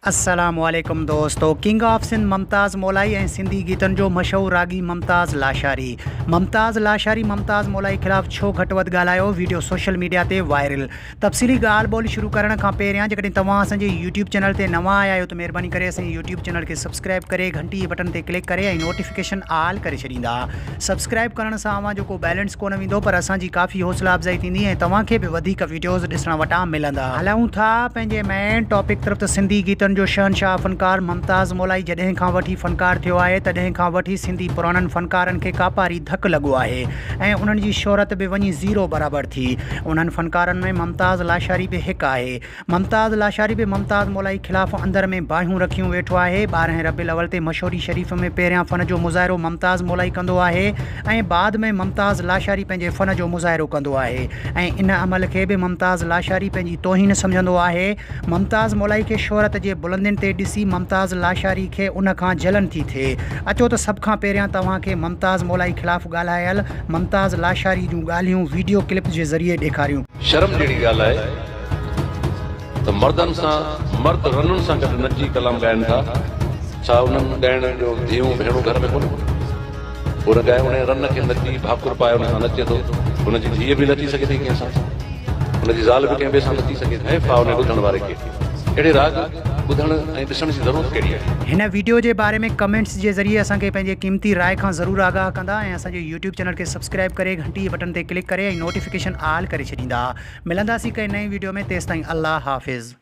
السلام عليڪم دوستو ڪنگ آف سنڌ ممتاز مولائي ۽ سنڌي گيتن جو مشهور راڳي ممتاز لاشاري ممتاز لاشاري ممتاز مولائي خلاف ڇو گهٽ وڌ ڳالهايو ويڊيو سوشل ميڊيا تي وائرل تفصيلي ڳالهه ٻولهه شروع ڪرڻ کان پهريان جيڪڏهن توهان اسان جي يوٽيوب چينل تي نوان آيا آهيو ته مهرباني ڪري اسان جي يوٽيوب چينل کي سبسڪرائب ڪري گهنٽي جي بٽن تي ڪلڪ ڪري ۽ نوٽيفڪيشن آل ڪري ڇڏيندا سبسڪرائب ڪرڻ سان اوهان جو ڪو بيلنس ڪونه ويندو پر اسان جي ڪافي حوصلا افزائي ٿيندي ۽ توهان کي به وڌيڪ وڊيوز ڏسڻ وٽان ملندا. هلون ٿا پنهنجي مين ٽاپڪ طرف ته سنڌي گيتن جو شهنشاهه فنڪار ممتاز مولائي جڏهن کان وٺي فنڪار ٿيو آهي تڏهن کان وٺي سنڌي پراڻن فنڪارن کي ڪاپاري ڌڪ لڳو آهي ۽ انهن جي شهرت به وڃي زيرو برابر ٿي انهن فنڪارن ۾ ممتاز لاشاري به هڪ آهي ممتاز لاشاري به ممتاز مولائي خلاف اندر ۾ باهيون رکيون ويٺو آهي. ٻارهين ربيع الاول تي مشوري شريف ۾ پهريان فن جو مظاهرو ممتاز مولائي ڪندو آهي ۽ بعد ۾ ممتاز لاشاري پنهنجي فن جو مظاهرو ڪندو آهي ۽ ان عمل کي به ممتاز لاشاري پنهنجي توهين سمجهندو آهي. ممتاز مولائي کي شهرت جي بلندين تي ڏسي ممتاز لاشاري کي ان کان جلن ٿي ٿئي. اچو ته سڀ کان پهريان توهان کي ممتاز مولائي خلاف ڳالهايل ممتاز لاشاري جون ڳالهيون ويڊيو ڪلپ جي ذريعي ڏيکاريون. شرم جهڙي ڳالهه آهي ته مردن سان مرد رنن سان گڏ نچي ڪلام ڳائن ٿا، ڇا انهن ڳائڻن جو ڌيئون ڀيڻون گهر ۾ ڪونهن؟ ان ڳائي انهي رن کي نچي ڀاڪر پائي ان سان نچي ٿو، ان جي ڌيء به نچي سگهي ٿي ڪنهن سان، ان جي زال به ڪنهن ٻئي سان نچي سگهي ٿي، حيف آ انهي ٻڌڻ واري کي اهڙي راڳ ٻڌڻ ۽ ڏسڻ جي ضرورت ڪهڙي آهي؟ هن ويڊيو جي باري ۾ ڪمينٽس جي ذريعي اسان کي پنهنجي قيمتي راء کان ضرور آگاهه ڪندا ۽ اسان جي يوٽيوب چينل کي سبسڪرائيب ڪري گهنٽي جي بٽن تي ڪلڪ ڪري ۽ نوٽيفڪيشن آل ڪري ڇڏيندا. ملنداسين ڪنهن نئين ويڊيو ۾ تيستائين الله حافظ.